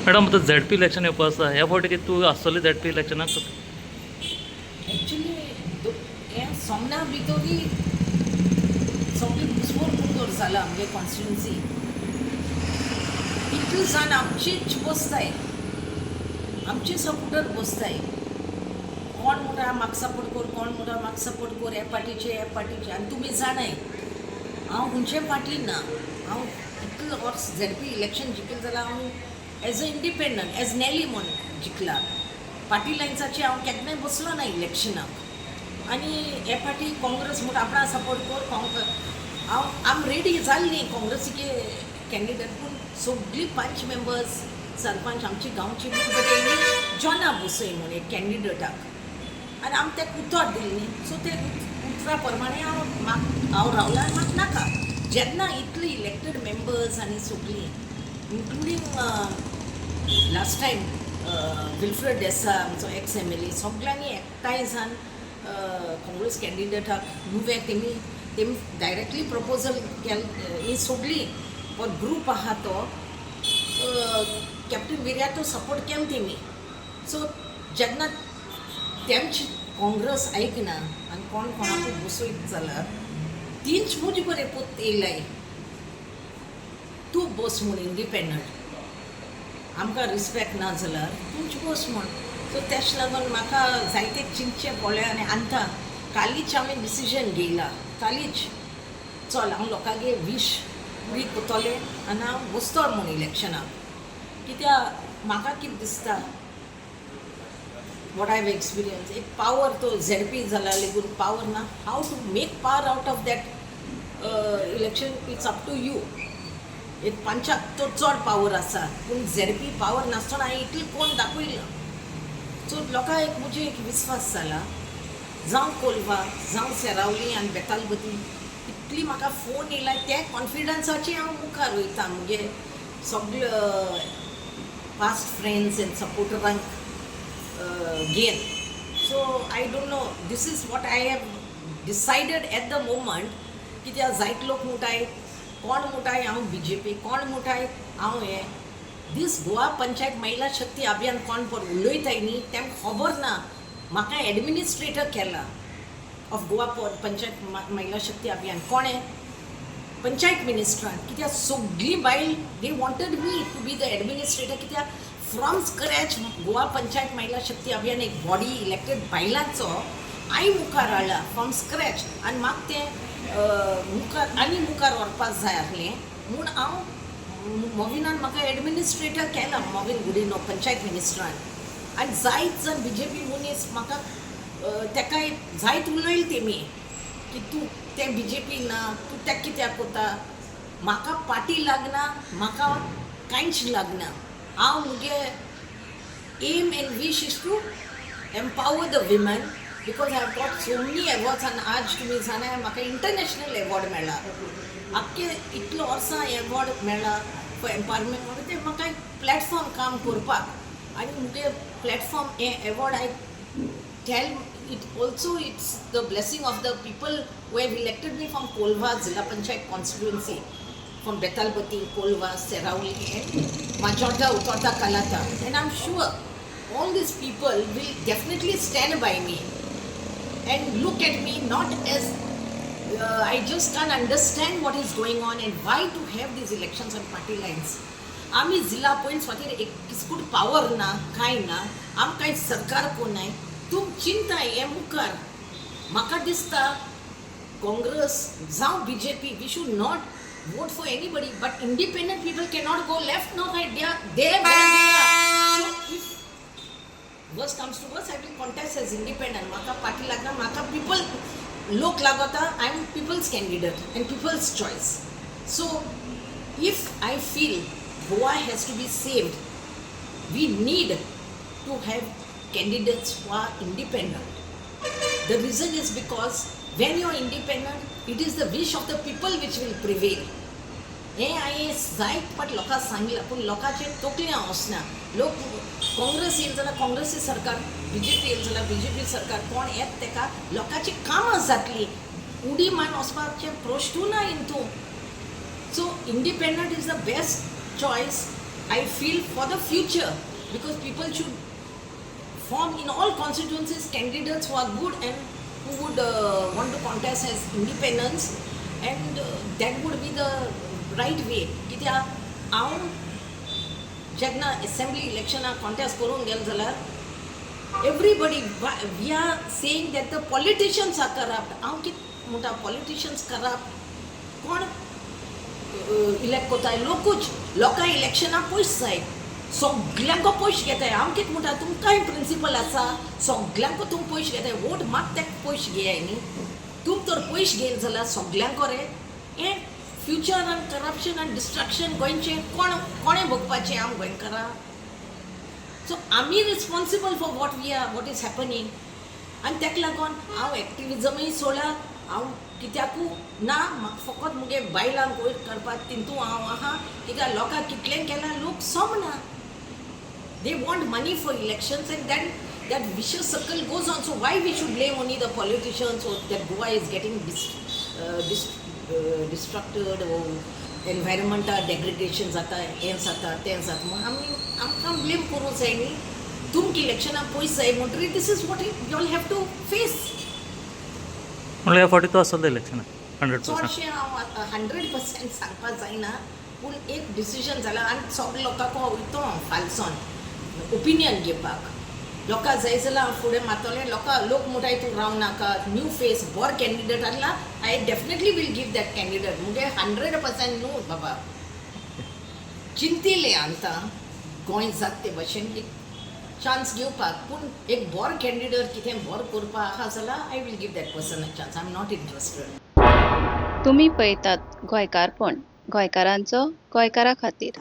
Madam, आतां ZP election येवपा आसा. ह्या फावटी कितें तूं आसतली झेडपी इलेक्शनाक? एक्चुली हें सोमना भितरूय सगळी घुसमोर कुडकोर जाला. आमगे कॉन्स्टिट्युन्सी इतली जाण आमचीच बसताय, आमचे सपोर्टर बसताय. कोण म्हणटा म्हाका सपोर्ट कर, कोण म्हणटा म्हाका सपोर्ट कर, ह्या पार्टीचे, ह्या पार्टीचे. आनी तुमी जाणाय, हांव खंयचे पार्टी ना. हांव इतलो वर्स झेडपी इलेक्शन जिखलें जाल्यार हांव as a independent, as Nelly म्हूण जिखला. पार्टी लायन्साचे हांव केन्नाय बसलो ना इलेक्शनाक. आनी हे पार्टी काँग्रेस म्हूण आपणा सपोर्ट कर, काँग्रेस हांव आम रेडी जाल्ली काँग्रेसीचे कॅन्डिडेट. पूण सगळीं पंच मेंबर्स, सरपंच आमची गांवची बरे जॉना बसय म्हूण एक कॅन्डिडेटाक आनी आमी तेका उतर दिली न्ही. सो ते उतरा प्रमाणे हांव म्हाका हांव रावलां आनी म्हाका नाका. जेन्ना इतली इलेक्टेड मेंबर्स आनी सगळीं, including last time Wilfred Desa, आमचो एक्स एमएलए, सगळ्यांनी एकठांय जावन काँग्रेस कॅन्डिडेटाक नुवें तेमी डायरेक्टली प्रपोजल केल. ही सगळीं हो ग्रूप आहा तो कॅप्टन विर्यातो सपोर्ट केलो तेमी. सो जेन्ना तेमची काँग्रेस आयकना आनी कोण कोणाकूय बसयत जाल्यार तींच म्हजे बरें पोत येयलाय, तूं बस म्हूण इंडिपेंडंट, आमकां रिस्पेक्ट ना जाल्यार तूंच बस म्हूण. सो तेश लागून म्हाका जायते चिंतचें पडलें. आनी आतां कालीच आमी डिसिजन घेयला, कालीच चल हांव लोकांगे वीश पुरी कोत्तोलें आनी हांव बसतो म्हूण इलेक्शनाक. कित्याक म्हाका कितें दिसता, what I have experience, एक पावर तो झेडपी जाला लेगून पावर ना. How to make power out of that election, it's up to you. एक पंचाक तो चड पावर आसा, पूण झेडपी पावर नासतना हांवें इतली कोण दाखयलां. सो लोकांक एक म्हजे एक विस्वास जाला. जावं कोलवा, जावं सेरावली आनी बेतालबती, इतली म्हाका फोन येयला, त्या कॉन्फिडन्साचे हांव मुखार वयता मुगे सगळे पास्ट फ्रेंड्स एंड सपोर्टरांक घेवन. So I don't know, this is what I have decided at the moment. कित्याक जायते लोक म्हणटाय, कोण म्हणटाय हांव बीजेपी, कोण म्हणटाय हांव हें. दीस गोवा पंचायत महिला शक्ती अभियान कोण पळय उलयताय न्ही, तेंकां खबर ना म्हाका एडमिनिस्ट्रेटर केला ऑफ गोवा पंचायत महिला शक्ती अभियान. कोणें? पंचायत मिनिस्ट्रान. कित्याक सगळीं बायल, they wanted me to be the administrator, कित्याक फ्रॉम स्क्रॅच गोवा पंचायत महिला शक्ती अभियान एक बॉडी इलेक्टेड बायलांचो हांवें मुखार हाडला फ्रॉम स्क्रॅच. आनी म्हाका तें मुखार आनी मुखार व्हरपाक जाय आसलें म्हूण हांव मोविनान म्हाका एडमिनिस्ट्रेटर केला, मोविन गुडिनो पंचायत मिनिस्ट्रान. आनी जायत जाण बीजेपी मनीस म्हाका तेकाय जायत उलयले तेमी की तूं तें बीजेपी ना, तूं तेका कित्याक कोता. म्हाका पार्टी लागना, म्हाका कांयच लागना. हांव मुगे aim and wish is to empower the women, because I have got so many awards. आनी आज तुमी जाणा, म्हाका इंटरनॅशनल एवॉर्ड मेळ्ळा. आख्खे इतलो वर्सां एवॉर्ड मेळ्ळा फॉर एम्पावरमेंट म्हणून. तें म्हाका एक प्लॅटफॉर्म काम करपाक आनी मुगे प्लॅटफॉर्म हें award, I tell it also, it's the blessing of the people who have elected me from Kolva Zilla Panchayat constituency, from Betalbatim, Kolva, Seraulim and Majorda, Utorda, Kalata. And I'm sure all these people will definitely stand by me and look at me not as I just can't understand what is going on and why to have these elections on party lines. आमी जिल्हा point स्वातीर एक किस्कूट power ना, कांय ना. आमकां कांय सरकार कोणाय तूं चिंताय हें मुखार. म्हाका दिसता काँग्रेस जावं BJP, we should not vote for anybody, but independent people cannot go left nor right. They are there where they are. So if worst comes to worst, I will contest as independent. म्हाका party लागना, म्हाका people, लोक लागता. I am people's candidate and people's choice. So if I feel Goa has to be saved, we need to have candidates who are independent. The reason is because when you are independent, it is the wish of the people which will prevail. हें हांवें जायत फावट लोकांक सांगलां, पूण लोकांचे तकलें वचना. लोक काँग्रेस येयली जाल्यार काँग्रेसी सरकार, बीजेपी येयली जाल्यार बीजेपी सरकार, कोण येत तेका लोकांची कामां जातली. उडी मारून वचपाचें प्रश्नू ना हितून. So independent is the best choice. I feel for the future, because people should form in all constituencies candidates who are good and who would want to contest as independents, and that would be the right way. कित्याक हांव जेन्ना assembly इलेक्शनाक contest करूंक गेलें जाल्यार, everybody, we are saying that the politicians are corrupt. हांव कितें म्हणटा, politicians corrupt कोण इलेक्ट कोताय? लोकूच. लोकांक इलेक्शनाक पयशे जाय, सगल्यांक पयशे घेताय. हांव कितें म्हणटा, तुमकांय प्रिंसिपल आसा, सगल्यांक तुमी पयशे घेताय. वोट मात तेका पयशे घेयाय न्ही. तुमी तर पयशे घेयले जाल्यार सगल्यांक रे हें फ्युचर आनी करप्शन आनी डिस्ट्रक्शन गोंयचें कोण कोणें भोगपाचें? आम गोंयकारां. सो आमी responsible for what we are, what is happening. आनी ताका लागून हांव एक्टिविजमूय सोडला. हांव कित्याकू ना, म्हाका फकत मुगे बायलांक वयर करपाक तितू हांव आहा. कित्याक लोकांक कितलें केलां, लोक सोमना. They want money for elections and then that vicious circle goes on. So why we should blame only the politicians or that Goa is getting destructed or environmental degradation जाता, हें जाता, तें जाता म्हूण आमी आमकां ब्लेम करूंक जाय न्ही. तुमकां इलेक्शनाक पयशे जाय म्हणटरीर this is what you all have to face. म्हणल्यार ह्या फावटी तूं आसतलो इलेक्शनाक 100%? चडशें हांव 100% सांगपाक जायना, पूण एक डिसिजन जाला आनी सगळे लोकांक वयतो हांव फालसोन ओपिनियन घेवपाक. लोकां जाय जाल्यार हांव फुडें मारतलें. लोकां लोक म्हणटाय तूं राव नाका, न्यू फेस बरो कॅन्डिडेट आसला, I definitely will give that candidate. मुगे 100% न्हू बाबा, चिंतिलें आतां गोंय जाता ते भशेन, एक चान्स घेवपाक. पूण एक बरो कॅन्डिडेट कितें बरो करपाक आहा जाल्यार I will give that person a chance. I am not interested. तुमी पळयतात गोंयकारपण, गोंयकारांचो गोंयकारा खातीर.